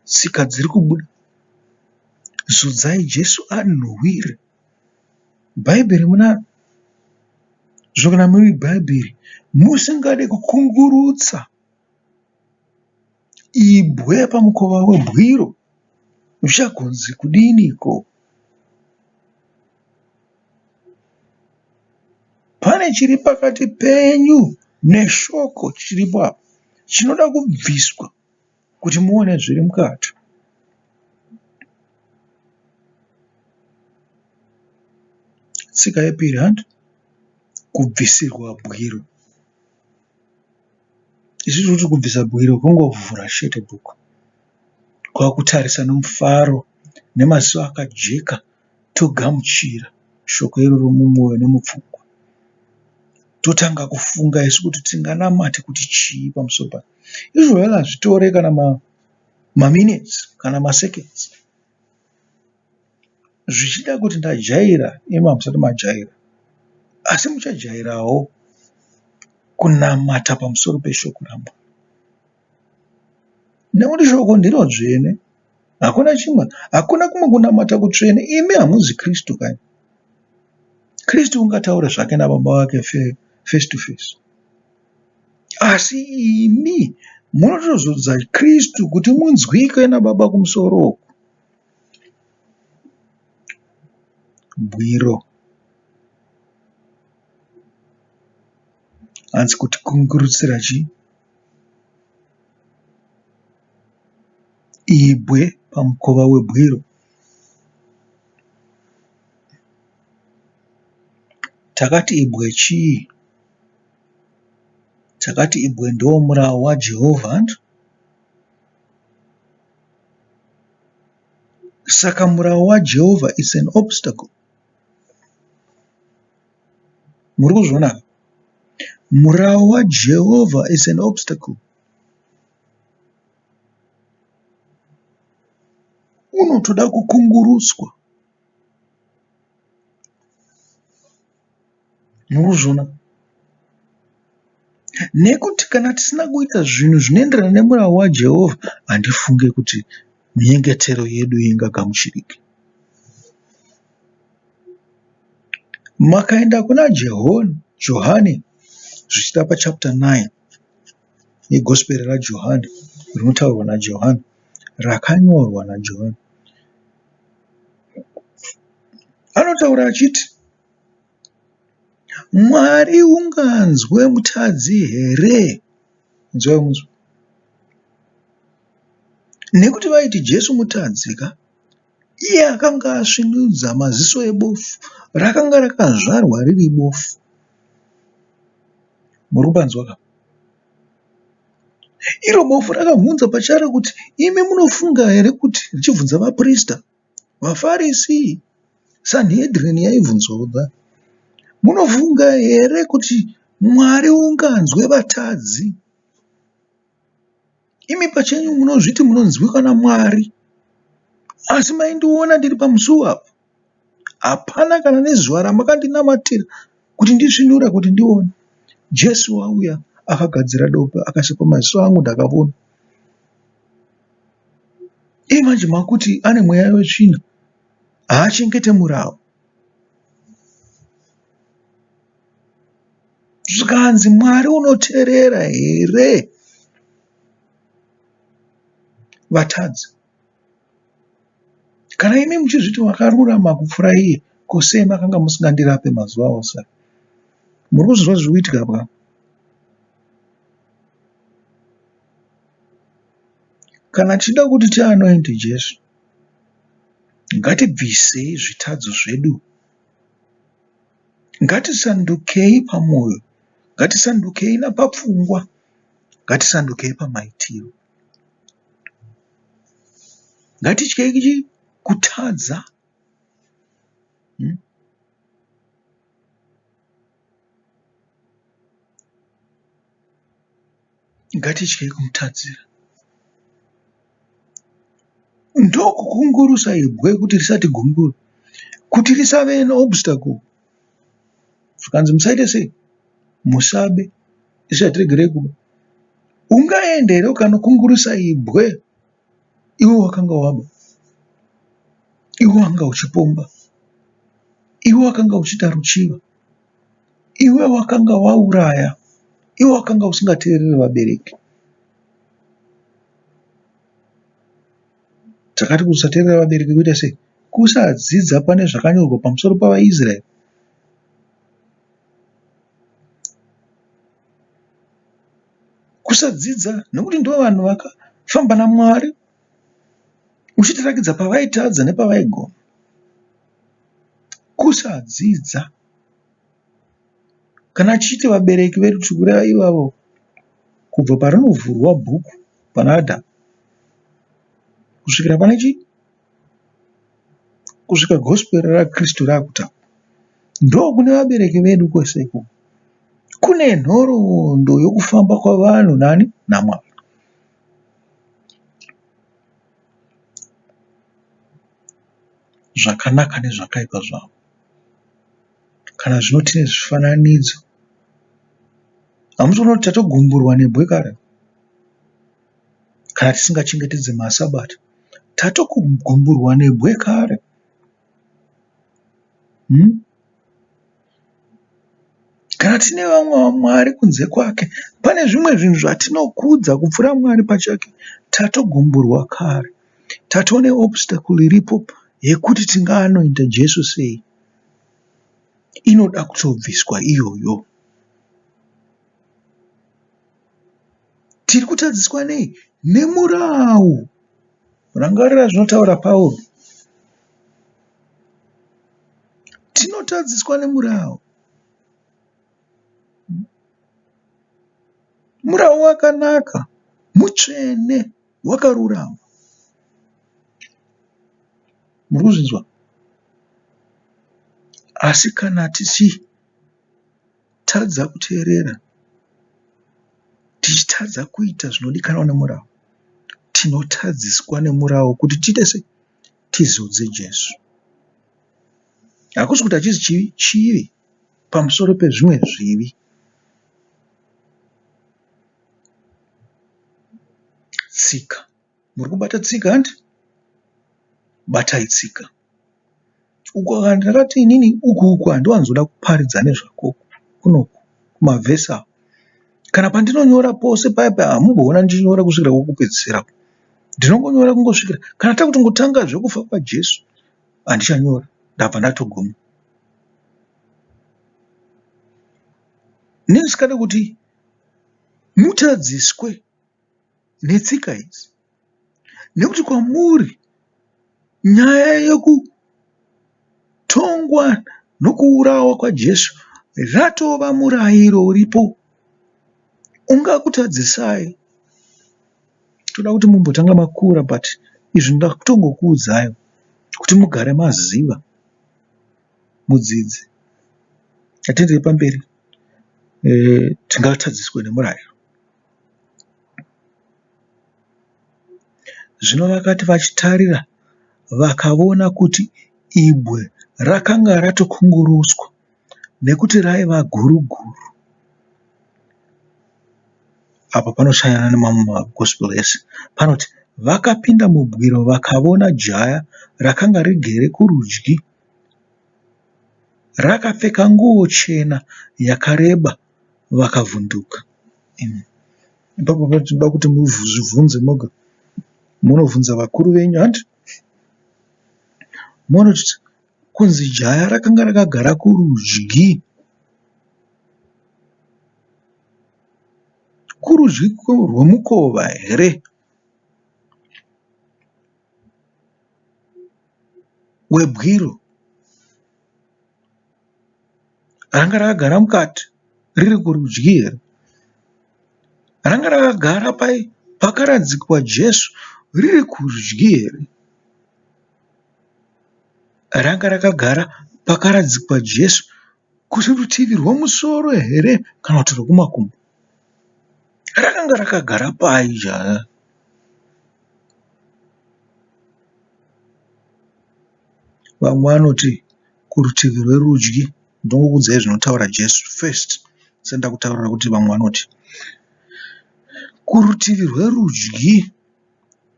Tsika dziri kubuda. Zodzai Jesu anhuwire. Bhaibheri munaro? Zvino kana muri Bhaibheri musingade kukungurutsa ibwe pamukova webwiro zvichagonzi kudiniko? Pane chiri pakati penyu neshoko chiripo apa chinoda kubviswa kuti muone zviri mukati. Tsika yepiri hanti kubvisirwa bwiro. Isu tiri kuti kubvisa bwiro kungovhura chete bhuku kwakutarisa nomufaro nemaziso akajeka togamuchira shoko iroro mumwoyo nemupfungwa. Totanga kufunga isu kuti tinganamate kuti chii pamusoro paro. Izvozvo hazvitore kana maminitsi kana maseconds. Zvichida kuti ndajaira imi hamusati majaira asi muchajairawo kunamata pamusoro peshoko raMwari. Nekuti shoko ndiro dzvene hakuna chimwe hakuna kumwe kunamata kutsvene imi hamuzi Kristu kani. Kristu ungataure zvake nababa vake face to face. Asi imi munotozodza Kristu kuti munzwike naBaba kumusoro uko. Bwiro. Hanzi kuti kungurutsira chii? Ibwe pamukova webwiro. Takati ibwe chii? Takati ibwe ndomurawo waJehovha hanti? Saka murawo waJehovha is an obstacle. Muri kuzviona? Murawo waJehovha is an obstacle. Unotoda kukungurutswa. Murikuzviona? Nekuti kana tisina kuita zvinhu zvinoenderana nemurawo waJehovha, handifunge kuti minyengetero yedu ingagamuchirike. Makaenda kuna Johani zvichida pachapter 9 yeGosperi raJohani rinotaurwa naJohani, rakanyorwa naJohani. Anotaura achiti Mwari unganzwe mutadzi here? Inzwai munzwe. Nekuti vaiti Jesu mutadzi ka, iye akanga asvinudza maziso ebofu rakanga rakazvarwa riri bofu. Muri kupanzwa ka? Iro bofu rakabvunza pacharo kuti imi munofunga here kuti richibvunza vaprista VaFarisi, Sanihedrini yaibvunzwa kudai, munofunga here kuti Mwari unganzwe vatadzi? Imi pachenyu munozviti munonzwikwa naMwari, asi maindiona ndiri pamusuwo apa. Hapana kana nezuva ramakandinamatira kuti ndisvinure kuti ndione. Jesu auya akagadzira dope akaisa pamaziso angu ndakavona. Iye manje makuti ane mweya wetsvina haachengete murawo. Zvikanzi Mwari unoteerera here vatadzi? Kana imi muchizviti makarurama kupfuura iye, ko sei makanga musingandirape mazuva ose? Muri kuzvinzwa zviri kuitika apa? Kana tichida kuti tianointe Jesu, ngatibvisei zvitadzo zvedu. Ngatisandukei pamwoyo, ngatisandukei napapfungwa, ngatisandukei pamaitiro. Ngatityei kutadza. Hmm? Ngatityei kumutadzira. Ndokukungurusa ibwe kuti risatigumbura, kuti risave an obstacle. Zvikanzi musaite sei? Musabe. Isu hatiregerei kuba. Ungaenda here ukanokungurusa ibwe iwe wakanga waba? Iwe wanga uchipomba? Iwe wakanga uchiita ruchiva? Iwe wakanga wauraya? Iwe wakanga usingateereri vabereki? Takati kusateerera vabereki kuita sei? Kusadzidza pane zvakanyorwa pamusoro pavaIsraeri. Kusadzidza nekuti ndivo vanhu vakafamba naMwari uchitirakidza pavaitadza nepavaigona. Kusadzidza. Kana tichiti vabereki vedu tiri kureva ivavo kubva parinovhurwa bhuku pana Adhamu kusvikira pane chii? Kusvika gospel raKristu rakutaurwa. Ndokune vabereki vedu kwese ikoko. Kune nhoroondo yokufamba kwavanhu nani? NaMwari. Zvakanaka nezvakaipa zvavo. Kana zvino tine zvifananidzo. Hamusi kuona kuti tatogumburwa nebwe kare? Kana tisingachengetedze maSabata. Tatogumburwa nebwe kare. Hmm? Kana tine vamwe vamwari kunze kwake, pane zvimwe zvinhu zvatinokudza kupfuura Mwari pachake. Tatogumburwa kare. Tatova neobstacle iripo yekuti tingaanoita Jesu sei. Inoda kutobviswa iyoyo. Tiri kutadziswa nei? Nemurau. Rangarira zvinotaura Pauro. Tinotadziswa nemurau. Murau wakanaka, mutsvene, wakarurama. Muri kuzvinzwa? Asi kana tichitadza kuteerera, tichitadza kuita zvinodikanwa nemurau, tinotadziswa nemurau kuti tiite sei? Tizodze Jesu. Hakusi kuti hachizi chivi, chivi pamusoro pezvimwe zvivi. Tsika. Muri kubata tsika hanti? Batai tsika. Uko ndakati inini uku uku handiwanzoda kuparidza nezvako kunoku kumavhesi awa. Kana pandinonyora pose paya paya hamumboona ndichinyora kusvikira kwokupedzisira. Ndinongonyora kungosvikira kana takutongotanga zvekufa kwaJesu handichanyora ndabva ndatoguma. Ndisingade kuti mutadziswe netsika idzi nekuti kwamuri nyaya yekutongwa nokuurawa kwaJesu ratova murayiro uripo ungakutadzisai. Toda kuti mumbotanga makura but izvi ndakutongokuudzai kuti mugare maziva mudzidze. Ngatienderei pamberi tingatadziswe nemurayiro. Zvino vakati vachitarira vakavona kuti ibwe rakanga ratokungurutswa nekuti raiva guru guru. Apa panosiyana nemamwe maGospel ese. Panoti vakapinda mubwiro vakavona jaya rakanga rigere kurudyi rakapfeka nguo chena yakareba. Vakavhunduka. Amen. Ipapo patinoda kuti muzvibvunze moga, munovhunza vakuru venyu hanti? Monoti kunzi jaya rakanga rakagara kurudyi. Kurudyi rwemukova here? Webwiro ranga rakagara mukati riri kurudyi here? Ranga rakagara pai pakaradzikwa Jesu riri kurudyi here? Ranga rakagara pakaradzikwa Jesu kurutivi rwemusoro here kana kuti rwekumakumbo? Rakanga rakagara pai jaya? Vamwe vanoti kurutivi rwerudyi ndongokuudzai zvinotaura Jesu first ndisati ndakutaurira kuti vamwe vanoti. Kurutivi rwerudyi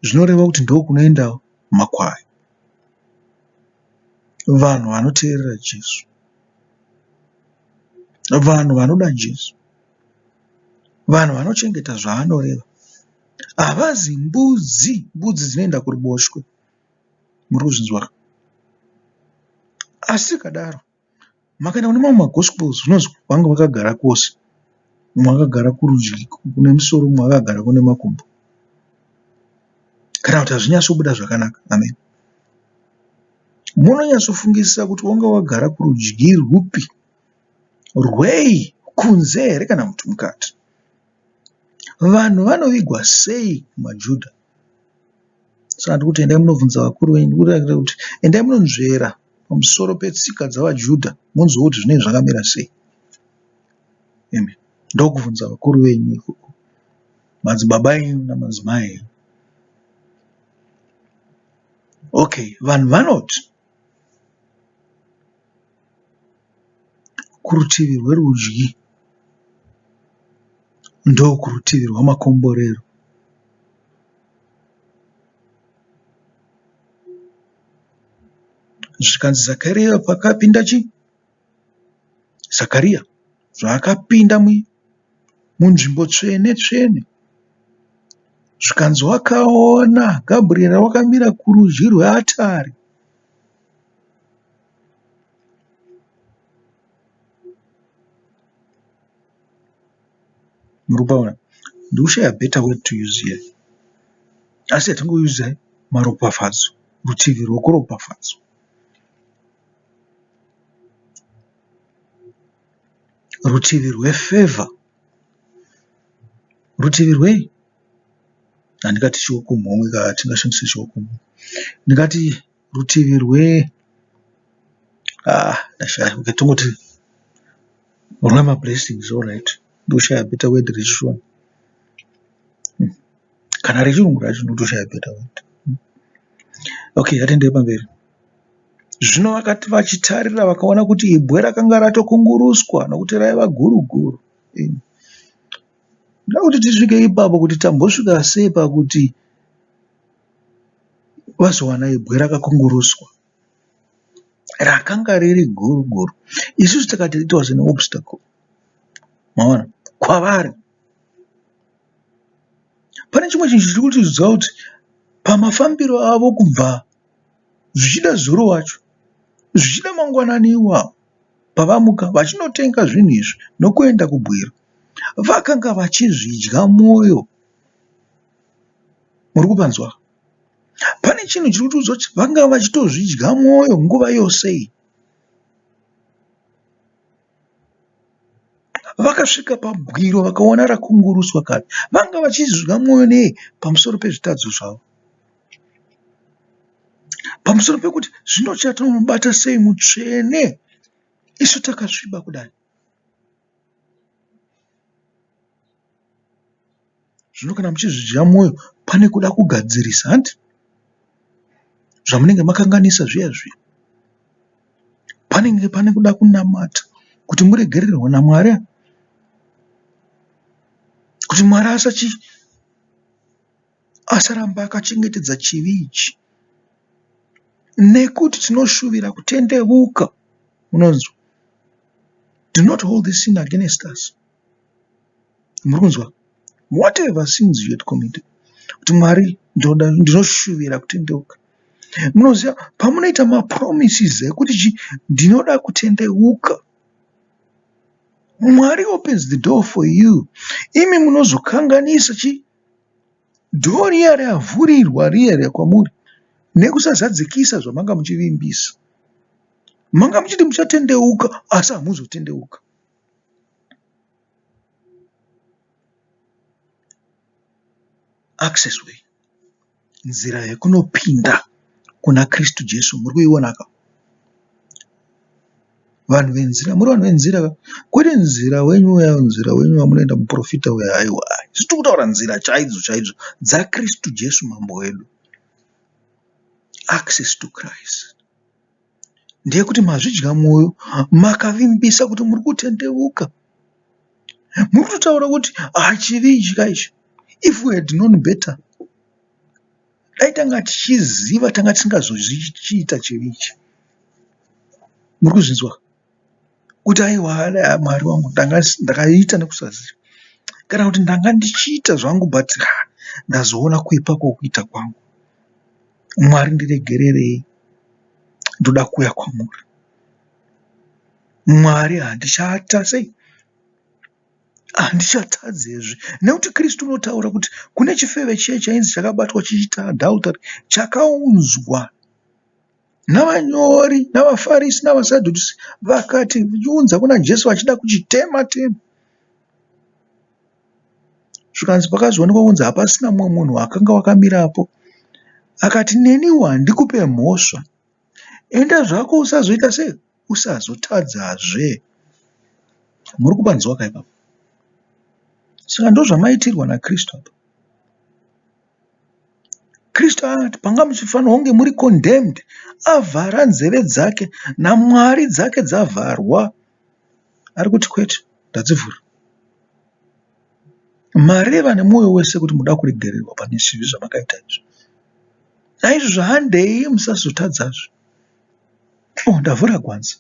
zvinoreva kuti ndokunoenda makwai. Vanhu vanoteerera Jesu. Vanhu vanoda Jesu. Vanhu vanochengeta zvaanoreva. Havazi mbudzi, mbudzi dzinoenda kuruboshwe. Muri kuzvinzwa? Asi zvikadaro, makaenda kune mamwe maGospels zvinonzi vanga vakagara kwose. Mumwe akagara kurudyi kune musoro mumwe akagara kune makumbo. Kana kuti hazvinyatsobuda zvakanaka. Amen. Munonyatsofungisisa kuti wanga wagara kurudyi rwupi, rwei, kunze here kana kuti mukati. Vanhu vanovigwa sei kumaJudha? Saka ndiri kuti endai munobvunza vakuru venyu, ndiri kuti endai munonzvera pamusoro petsika dzavaJudha munzwe kuti zvinenge zvakamira sei. Amen. Ndokubvunza vakuru venyu ikoko, madzibaba enyu namadzimai enyu. Okay, vanhu vanoti kurutivi rwerudyi ndokurutivi rwamakomborero. Zvikanzi Zakaria pakapinda chii? Zakaria zvaakapinda munzvimbo tsvene tsvene zvikanzi wakaona Gabriel wakamira kurudyi rweatari. Murikupaona? Ndikushaya better word to use here. Asi hatingoyuza maropafadzo, rutivi rwekuropafadzwa. Rutivi rwefevha. Rutivi rwei? Handingati chiokomuhomwe ka hatingashandisi chiokomuhomwe. Ndingati rutivi rwe ah ndashaya okay tongoti rwemablessings alright ndoshaya better word rechishona. Kana rechirungu racho ndotoshaya better word. Okay ngatendei pamberi. Zvino vakati vachitarira vakaona kuti ibwe rakanga ratokunguruswa nokuti raiva guru guru. Ndoda kuti tisvike ipapo kuti tambosvika sei pakuti vazowana ibwe rakakunguruswa rakanga riri guru guru. Isusu takati it was an obstacle. Maona kwavari. Pane chimwe chinhu chiri kutiudza kuti pamafambiro avo kubva zvichida zuro wacho, zvichida mangwanani iwawo pavamuka vachinotenga zvinhu izvi nokuenda kubwiro, vakanga vachizvidya mwoyo. Muri kupanzwa? Pane chinhu chiri kutiudza kuti vanga vachitozvidya mwoyo nguva yose iyi. Vakasvika pabwiro vakaona rakunguruswa kare. Vanga vachizvidya mwoyo nei pamusoro pezvitadzo zvavo. Pamusoro pekuti zvino chatomubata sei mutsvene isu takasviba kudai. Zvino kana muchizvidya mwoyo pane kuda kugadzirisa hanti zvamunenge makanganisa zviya zviya. Panenge pane kuda kunamata kuti muregererwe naMwari kuti Mwari asachi asaramba akachengetedza chivi ichi nekuti tinoshuvira kutendevuka munonzwa do not hold this sin against us. Muri kunzwa? Whatever sins you had committed. Kuti Mwari ndinoda ndinoshuvira kutendeuka. Munoziva pamunoita mapromises ekuti chi ndinoda kutendeuka. Mwari opens the door for you. Imi munozokanganisa chi door riya ravhurirwa riya riya kwamuri nekusazadzikisa zvamanga muchivimbisa. Manga muchiti muchatendeuka asi hamuzotendeuka. Access way, nzira yekunopinda kuna Kristu Jesu muri kuiona ka? Vanhu venzira, muri vanhu venzira ka? Kwete nzira wenyu uya nzira wenyu wamunoenda muprofita uya aiwa. Isu tiri kutaura nzira chaidzo chaidzo dzaKristu Jesu mambo wedu. Access to Christ. Ndeyekuti mazvidya mwoyo makavimbisa kuti muri kutendeuka. Muri kutotaura kuti ah chivi ichi ka ichi if we had known better dai tanga tichiziva tanga tisingazozvichiita chivi ichi. Muri kuzvinzwa? Kuti aiwa Mwari wangu ndakaita nekusaziva kana kuti ndanga ndichiita zvangu but ndazoona kuipa kwokuita kwangu. Mwari ndiregererei ndoda kuuya kwamuri. Mwari handichaita sei? Handichatadzezve nekuti Kristu unotaura kuti kune chifeve chiye chainzi chakabatwa chichiita adultery chakaunzwa navanyori navaFarisi navaSadhusi vakati vachiunza kuna Jesu vachida kuchitema tema. Zvikanzi pakazoonekwa kunzi hapasina mumwe munhu akanga wakamirapo akati neniwo handikupe mhosva enda zvako usazoita sei usazotadzazve. Muri kupanzwa ka ipapo? Saka ndozvamaitirwa naKristu apa. Kristu akati panga muchifanirwa kunge muri condemned avhara nzeve dzake naMwari dzake dzavharwa. Ari kuti kwete ndadzivhura. Mareva nemwoyo wese kuti muda kuregererwa pane zvivi zvamakaita izvi. Naizvozvo handei musazotadzazve. Oh, ndavhura gwanza.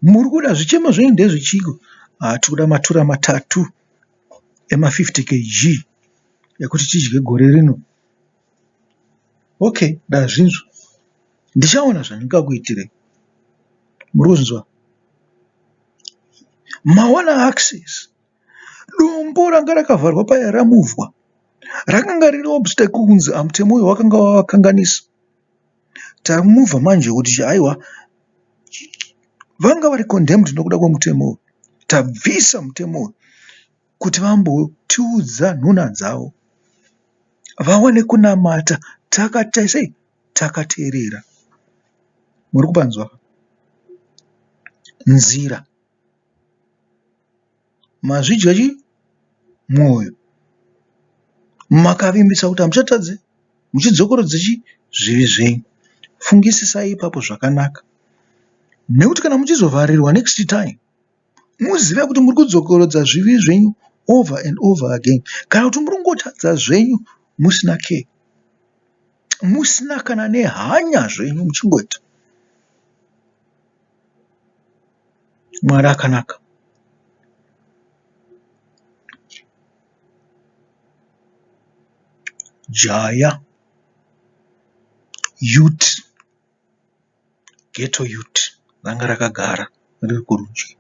Muri kuda zvichemo zvenyu ndezvechiiko? Ah, tikuda matura matatu ema 50 kg ekuti tidye gore rino. Okay, ndazvinzwa. Ndichaona zvandingakuitirei. Muri kuzvinzwa? Mawana access. Dombo ranga rakavharwa paya ramuvhwa. Rakanga riri obstacle kunzi mutemo uyu wakanga wavakanganisa. Tamuvha manje kuti aiwa vanga vari condemned nokuda kwemutemo uyu. Tabvisa mutemo uyu kuti vambotiudza nhuna dzavo vawane kunamata takaita sei takateerera. Muri kupanzwa? Nzira. Mazvidya chii? Mwoyo. Makavimbisa kuti hamuchatadzi muchidzokorodza chii? Zvivi zvenyu. Fungisisai ipapo zvakanaka. Nekuti kana muchizovharirwa next time muzive kuti muri kudzokorodza zvivi zvenyu over and over again. Kana kuti muri kungotadza zvenyu musina care. Musina kana nehanya zvenyu muchingoita. Mwari akanaka. Jaya, yut, ghetto yut ranga rakagara riri kurudyi.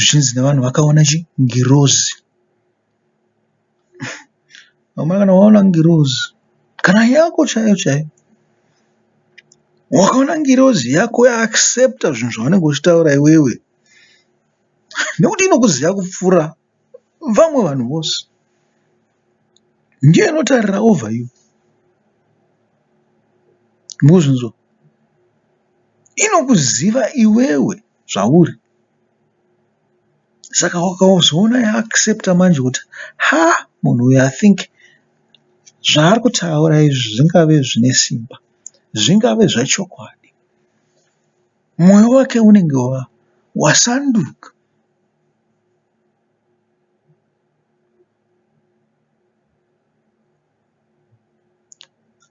Zvichinzi nevanhu vakaona chi ngirozi. Amana kana waona ngirozi kana yako chaiyo chaiyo wakaona ngirozi yako yaaccepta zvinhu zvaunenge uchitaura iwewe nekuti inokuziva kupfuura vamwe vanhu vose ndiyo inotarira over you muzvinzwa inokuziva iwewe zvauri Saka wakazoona yaaccepta manje kuti ha munhu uyu I think zvaari kutaura izvi zvingave zvine simba, zvingave zvechokwadi. Mwoyo wake unenge wasanduka.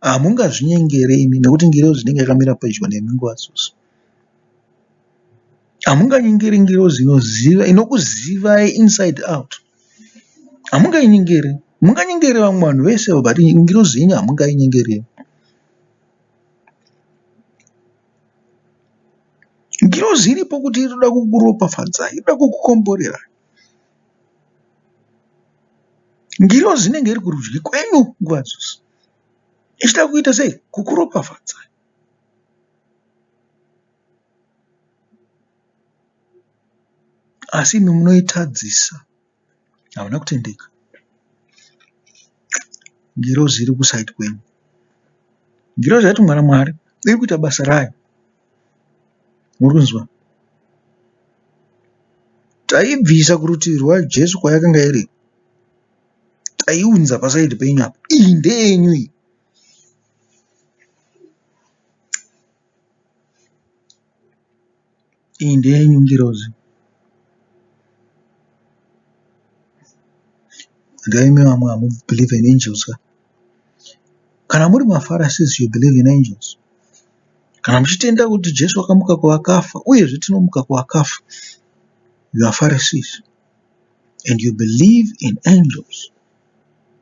Hamungazvinyengere imi nekuti ngirozi inenge yakamira pedyo nemi nguva dzose. Hamunganyengeri ngirozi inoziva inokuzivai inside out. Hamungainyengeri. Munganyengere vamwe vanhu vese but ngirozi yenyu hamungainyengeri. Ngirozi iripo kuti inoda kukuropafadzai, inoda kukukomborera. Ngirozi inenge iri kurudyi kwenyu nguva dzose ichida kuita sei? Kukuropafadzai. Asi imi munoitadzisa, hamuna kutendeka. Ngirozi iri kusaidi kwenyu. Ngirozi yatumwa naMwari iri kuita basa rayo. Muri kunzwa? Taibvisa kurutivi rwaJesu kwayakanga iri, taiunza pasaidi penyu apa. Iyi ndeyenyu iyi. Iyi ndeyenyu ngirozi. Ndaimi vamwe hamu believe in angels ka. Kana muri maPharisees you believe in angels. Kana muchitenda kuti Jesu akamuka kuvakafa uyezve tinomuka kuvakafa you are Pharisees and you believe in angels.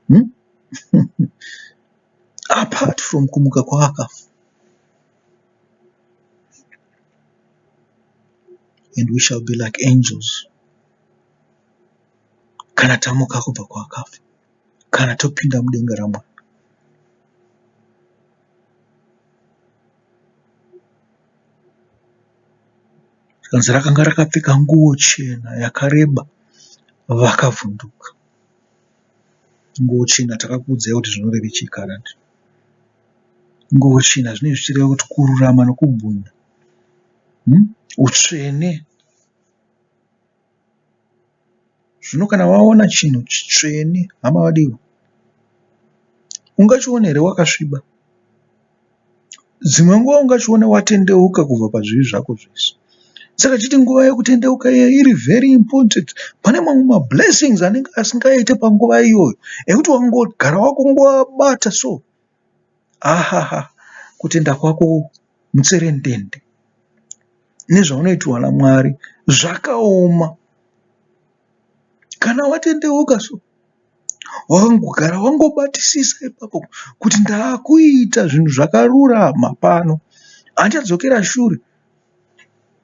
Hmm? Apart from kumuka kwavakafa. And we shall be like angels kana tamuka kubva kwakafa kana topinda mudenga raMwari. Zvikanzi rakanga rakapfeka nguo chena yakareba vakavhunduka. Nguo chena takakuudzai kuti zvinorevei chikarandi. Nguo chena zvinenge zvichireva kuti kururama nokubwinya, utsvene. Zvino kana waona chinhu chitsvene hama vadiwa, ungachiona here wakasviba? Dzimwe nguva ungachiona watendeuka kubva pazvivi zvako zvese. Saka chiti nguva yekutendeuka iya iri very important. Pane mamwe mablessings anenge asingaite panguva iyoyo ekuti wangogara wako ungovabata so ahaha kutenda kwako mutserendende nezvaunoitirwa naMwari zvakaoma. Kana watendeuka so wangogara wangobatisisa ipapo kuti ndakuita zvinhu zvakarurama pano handichadzokera shure.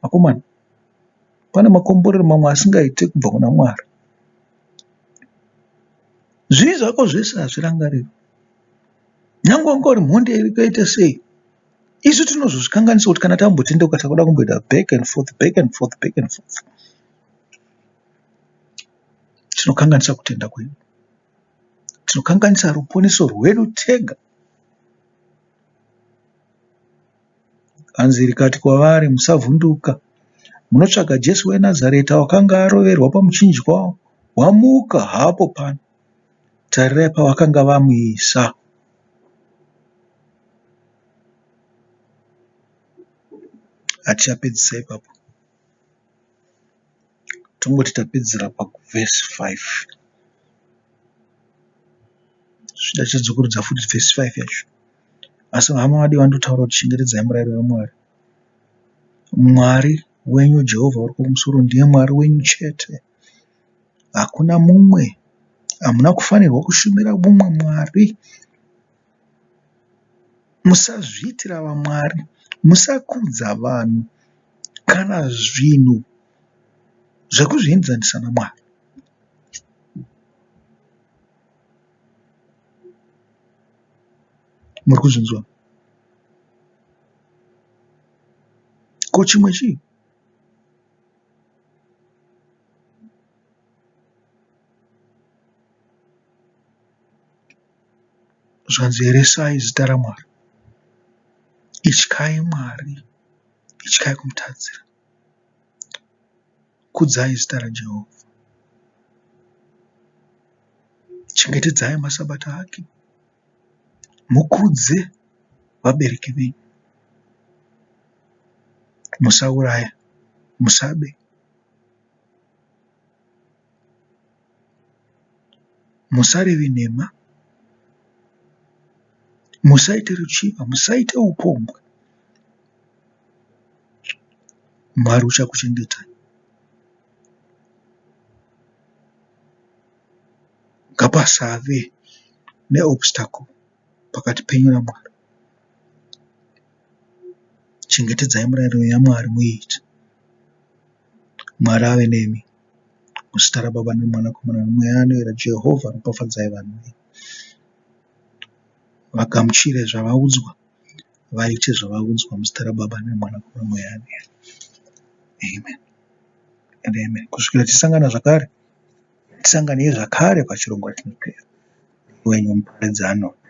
Vakomana pane makomborero mamwe asingaite kubva kuna Mwari. Zvivi zvako zvese hazvirangarirwi. Nyangwe wanga uri mhondi yakaita sei, isu tinozozvikanganisa kuti kana tambotendeuka takuda kumboita back and forth, back and forth, back and forth. Tinokanganisa kutenda kwedu. Tinokanganisa ruponeso rwedu tega. Hanzi rikati kwavari, Musavhunduka. Munotsvaga Jesu weNazareta wakanga aroverwa pamuchinjikwa. Wamuka, haapo pano. Tarirai pavakanga vamuisa. Hatichapedzisa ipapo. Tongoti tapedzera pavhesi 5. Zvida tichadzokorodza futi vhesi 5 yacho. Asi hama vadiwa ndotaura kuti chengetedzai murayiro waMwari. Mwari wenyu Jehovha uri kumusoro ndiye Mwari wenyu chete. Hakuna mumwe. Hamuna kufanirwa kushumira mumwe Mwari. Musazviitira vamwari. Musakudza vanhu kana zvinhu zvekuzvienzanisa naMwari. Muri kuzvinzwa? Ko chimwe chii? Zvanzi eresai zita raMwari. Ityai Mwari, ityai kumutadzira. Kudzai zita raJehovha. Chengetedzai masabata ake. Mukudze vabereki venyu. Musauraya, musabe. Musareve nhema, musaite ruchiva, musaite upombwe. Mwari uchakuchengetai. Ngapasave neobstacle pakati penyu naMwari. Chengetedzai murayiro yaMwari muiite. Mwari ave nemi. Muzita raBaba neMwanakomana neMweya Anoera Jehovha ropafadzai vanhu venyu. Vagamuchire zvavaudzwa, vaite zvavaudzwa muzita raBaba neMwanakomana neMweya Anoera. Amen and amen. Kusvikira tichisangana zvakare, tisanganei zvakare pachirongwa chinotevera. Wenyu muparidzi Arnold.